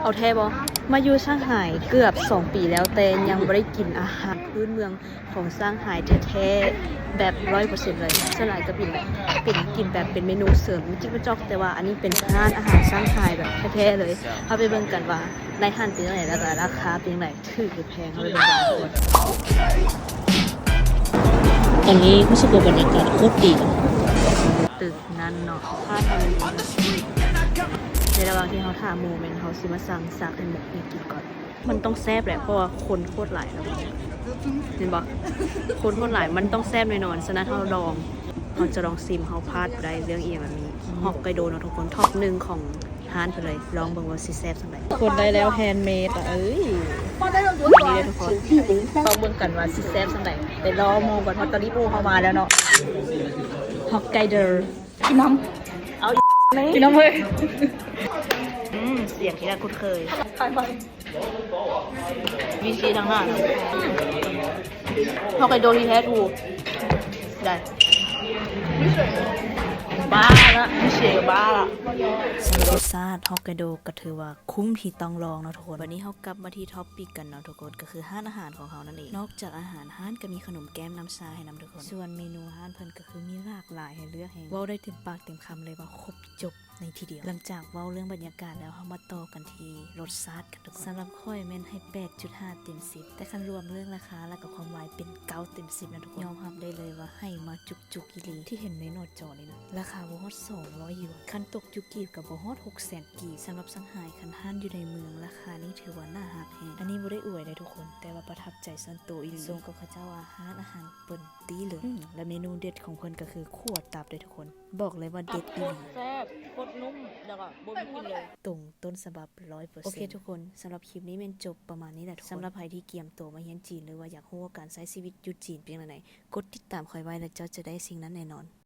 ເອົາແທ້ບໍ່? ມາຢູ່ຊ່າງໄຮເກືອບສອງປີແລ້ວ ແຕ່ຍັງບໍ່ໄດ້ກິນອາຫານພື້ນເມືອງຂອງຊ່າງໄຮແທ້ໆ ແບບຮ້ອຍເປີເຊັນເລີຍ. ສ່ວນຫຼາຍກໍເປັນແບບ ເປັນ ກິນແບບເປັນເມນູເສີມຈິກມະຈອກ, ແຕ່ວ່າອັນນີ້ເປັນຮ້ານອາຫານຊ່າງໄຮແບບແທ້ໆເລີຍ. ເຮົາໄປເບິ່ງກັນວ່າໃນຮ້ານເປັນຈັ່ງໃດ ແລ້ວກໍລາຄາເປັນຈັ່ງໃດ. ຖືກແພງ ເຮົາໄປເບິ່ງກັນທຸກຄົນ. ຕອນນີ້ຮູ້ສຶກວ່າບັນຍາກາດໂຄດດີເນາະ ຕຶກນັ້ນເນາະ. ໃນລະຫວ່າງທີ່ເຮົາຖ້າໝູ່ ແມ່ນເຮົາຊິມາສັ່ງຊາໄຂ່ມຸກໃຫ້ກິນກ່ອນ. ມັນຕ້ອງແຊບແຫຼະ ເພາະວ່າຄົນໂຄດຫຼາຍແລ້ວ ເຫັນບໍ່? ຄົນໂຄດຫຼາຍ ມັນຕ້ອງແຊບແນ່ນອນ. ສະນັ້ນເຮົາລອງ ເຮົາຈະລອງຊິມ ເຮົາພາດບໍ່ໄດ້ເລື່ອງອີ່ຫຍັງແບບນີ້. ຮອກໄກໂດເນາະທຸກຄົນ ທັອບໜຶ່ງຂອງ ຮ້ານເພິ່ນເລີຍ. ລອງເບິ່ງວ່າຊິແຊບສ່ຳໃດ. ຄົນໄດ້ແລ້ວ ແຮນເມດ ເອີຍ ນີ້ເດີທຸກຄົນ ລອງເບິ່ງກັນວ່າຊິແຊບສ່ຳໃດ. ໄປລໍໝູ່ກ່ອນ ເພາະຕອນນີ້ໝູ່ເຮົາມາແລ້ວເນາະ. ຮອກໄກໂດ ກິນນ້ຳ ເອົາ ກິນນ້ຳເວີຍ. ອືມ ສຽງທີ່ຄຸ້ນເຄີຍ ໄປ ໄປ. ມີຊີສທາງໜ້າ ຮອກໄກໂດທີ່ແທ້ທູ ໄດ້ ບ້າລະ ມີຊີກະບ້າລະ. ລົດຊາດຮອກໄກໂດກໍຖືວ່າຄຸ້ມທີ່ຕ້ອງລອງເນາະທຸກຄົນ. ບັດນີ້ເຮົາກັບມາທີ່ທັອບປິກກັນເນາະທຸກຄົນ ກໍຄືຮ້ານອາຫານຂອງເຮົານັ້ນເອງ. ນອກຈາກອາຫານ ຮ້ານກໍມີຂະໜົມແກ້ມ ນ້ຳຊາໃຫ້ນຳທຸກຄົນ. ສ່ວນເມນູຮ້ານເພິ່ນກໍຄືມີຫຼາກຫຼາຍໃຫ້ເລືອກແຮງ ເວົ້າໄດ້ເຕັມປາກເຕັມຄຳເລີຍວ່າຄົບຈົບ ໃນທີດຽວ. ຫຼັງຈາກເວົ້າເລື່ອງບັນຍາກາດແລ້ວ ເຮົາມາຕໍ່ກັນທີ່ລົດຊາດກັນທຸກຄົນ. ສຳລັບຂ້ອຍແມ່ນໃຫ້ແປດຈຸດຫ້າເຕັມສິບ ແຕ່ຄັນລວມເລື່ອງລາຄາ ແລ້ວກໍຄວາມຫຼາຍເປັນເກົ້າເຕັມສິບນະທຸກຄົນ. ຍອມຮັບໄດ້ເລີຍວ່າໃຫ້ມາຈຸກໆອີ່ຫຼີ. ທີ່ເຫັນໃນໜ້າຈໍນີ້ນະ ລາຄາບໍ່ຮອດສອງຮ້ອຍຢວນ, ຄັນຕົກຢູ່ກີບກໍບໍ່ຮອດຫົກແສນກີບ. ສຳລັບຊ່າງໄຮ ຄັນຮ້ານຢູ່ໃນເມືອງ ລາຄານີ້ຖືວ່າໜ້າຮັກແຮງ. ອັນນີ້ບໍ່ໄດ້ອວຍເດ້ທຸກຄົນ ແຕ່ວ່າປະທັບໃຈສ່ວນໂຕອີ່ຫຼີ. ສົມກັບເຂົາເຈົ້າວ່າຮ້ານອາຫານເພິ່ນດີເລີຍ. ອືມ ແລະເມນູເດັດຂອງເພິ່ນກໍຄືຂົ້ວຕັບເດ້ທຸກຄົນ. ບອກເລີຍວ່າເດັດອີ່ຫຼີ ແຊບ ໂຄດນຸ້ມ ແລ້ວກໍບໍ່ມີກິ່ນເລີຍ. ຕົງຕົ້ນສະບັບຮ້ອຍເປີເຊັນ. ໂອເຄທຸກຄົນ ສຳລັບຄລິບນີ້ແມ່ນຈົບປະມານນີ້ແຫຼະທຸກຄົນ. ສຳລັບໃຜທີ່ກຽມຕົວມາຮຽນຈີນ ຫຼືວ່າຢາກຮູ້ວ່າການໃຊ້ຊີວິດຢູ່ຈີນເປັນຈັ່ງໃດ, ກົດຕິດຕາມຂ້ອຍໄວ້ ແລ້ວເຈົ້າຈະໄດ້ສິ່ງນັ້ນແນ່ນອນ.